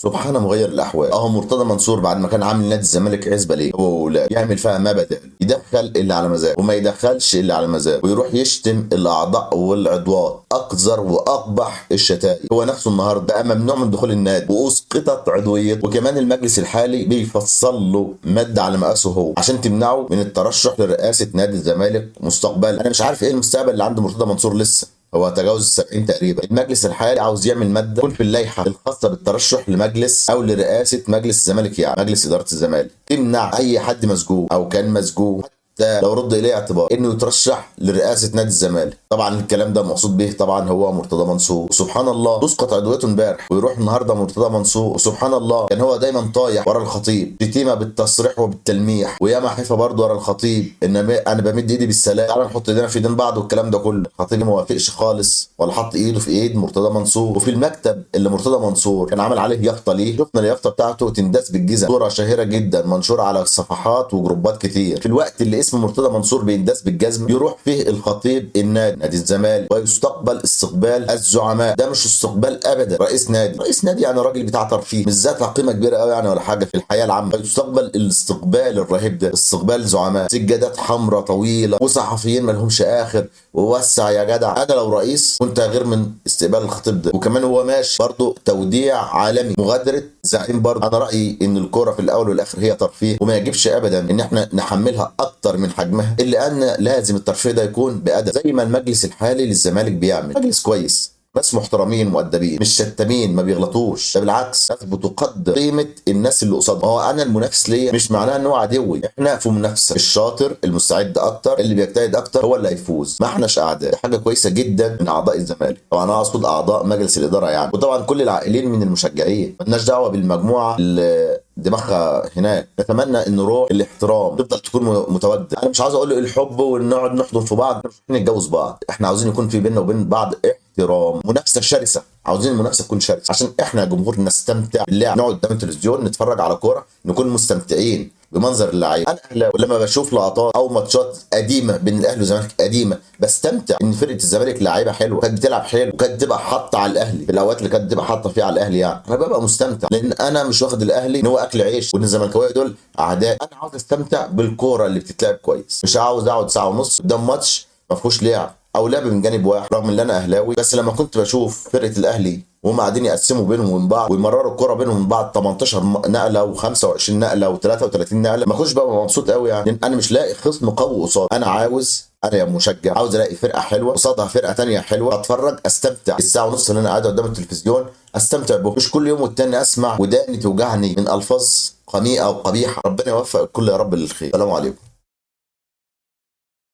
سبحان مغير الاحوال. اهو مرتضى منصور بعد ما كان عامل نادي الزمالك عزبه ليه هو وولاده، يعمل فيها ما بدا، يدخل اللي على مزاجه وما يدخلش اللي على مزاجه، ويروح يشتم الاعضاء والعضوات اقذر واقبح الشتائم. هو نفسه النهارده بقى ممنوع من دخول النادي واسقطت عضويته، وكمان المجلس الحالي بيفصل له مادة على مقاسه هو عشان تمنعه من الترشح لرئاسة نادي الزمالك مستقبلا. انا مش عارف ايه المستقبل اللي عند مرتضى منصور لسه، هو تجاوز 70 تقريبا. المجلس الحالي عاوز يعمل مادة تكون في اللائحة الخاصة بالترشح لمجلس او لرئاسة مجلس الزمالك، يعني مجلس ادارة الزمالك، تمنع اي حد مسجون او كان مسجون حتى لو رد اليه اعتبار انه يترشح لرئاسة نادي الزمالك. طبعا الكلام ده مقصود به طبعا هو مرتضى منصور. وسبحان الله تسقط عضويته امبارح ويروح النهارده مرتضى منصور. وسبحان الله كان هو دايما طايح ورا الخطيب، شتيمه بالتصريح وبالتلميح، وياما حيفا برضه ورا الخطيب ان انا بمد ايدي بالسلام، تعالى نحط ايدينا في ايدين بعض والكلام ده كله. الخطيب ما وافقش خالص ولا حط ايده في ايد مرتضى منصور. وفي المكتب اللي مرتضى منصور كان عامل عليه يافطة ليه، شفنا اليافطه بتاعته تنداس بالجزم، صوره شهيرة جدا منشورة على صفحات وجروبات كتير. في الوقت اللي اسم مرتضى منصور بينداس بالجزم يروح فيه الخطيب النادي نادي الزمالك ويستقبل استقبال الزعماء. ده مش استقبال ابدا رئيس نادي، رئيس نادي يعني راجل بتاع ترفيه مش ذات قيمة كبيرة قوي يعني ولا حاجة في الحياة العامة، يستقبل الاستقبال الرهيب ده، استقبال زعماء، سجادات حمراء طويلة وصحفيين ما لهمش اخر، ووسع يا جدع. انا لو رئيس كنت غير من استقبال الخطيب ده. وكمان هو ماشي برضه توديع عالمي، مغادرة زعيم برضه. انا رايي ان الكورة في الاول والاخر هي ترفيه، وما يجبش ابدا ان احنا نحملها اكتر من حجمها، الا ان لازم الترفيه ده يكون بادب زي ما المجلس الحالي للزمالك بيعمل. مجلس كويس، ناس محترمين مؤدبين، مش شتامين، ما بيغلطوش، ده بالعكس ناس بتقدر قيمة الناس اللي قصادها. هو انا المنافس ليا مش معناه ان هو عدوي، احنا في منافسه، الشاطر المستعد اكتر اللي بيجتهد اكتر هو اللي هيفوز، ما احناش اعداء. حاجة كويسة جدا من اعضاء الزمالك، طبعا انا اقصد اعضاء مجلس الادارة يعني، وطبعا كل العائلين من المشجعين، مالناش دعوه بالمجموعة اللي دماغها هناك. نتمنى ان روح الاحترام تفضل تكون متواجدة. انا مش عاوز اقول الحب ونقعد نحضن في بعض، مش عايزين نتجوز بعض، احنا عاوزين يكون في بيننا وبين بعض احترام، منافسه شرسة، عاوزين المنافسة تكون شرسة عشان احنا جمهور نستمتع باللعب، نقعد قدام التلفزيون نتفرج على كورة نكون مستمتعين بمنظر اللعيبة. انا اهلاوي، ولما بشوف لقطات او ماتشات قديمة بين الاهلي والزمالك قديمة بستمتع ان فرقه الزمالك لعيبة حلوة، كانت بتلعب حلو، وكانت بتبقى حاطه على الاهلي في الاوقات اللي كانت بتبقى حاطه فيها على الاهلي، يعني انا ببقى مستمتع لان انا مش واخد الاهلي ان هو اكل عيش وان الزملكاويه دول اعداء. انا عاوز استمتع بالكورة اللي بتتلعب كويس، مش عاوز اقعد ساعة ونص قدام ماتش ما فيهوش لعب او لعب من جانب واحد. رغم ان انا اهلاوي، بس لما كنت بشوف فرقه الاهلي وهم قاعدين يقسموا بينهم وبين بعض ويمرروا الكره بينهم وبين بعض 18 نقله و25 نقله و33 نقله، ما كنتش ببقى مبسوط قوي يعني، لان انا مش لاقي خصم قوي قصاد. انا عاوز، انا يا مشجع عاوز الاقي فرقه حلوة قصادها فرقه ثانية حلوة، اتفرج استمتع الساعة ونص اللي انا قاعد قدام التلفزيون استمتع به، مش كل يوم والتاني اسمع وداني توجعني من الفاظ قميئه وقبيحه. ربنا يوفق الكل يا رب للخير. السلام عليكم.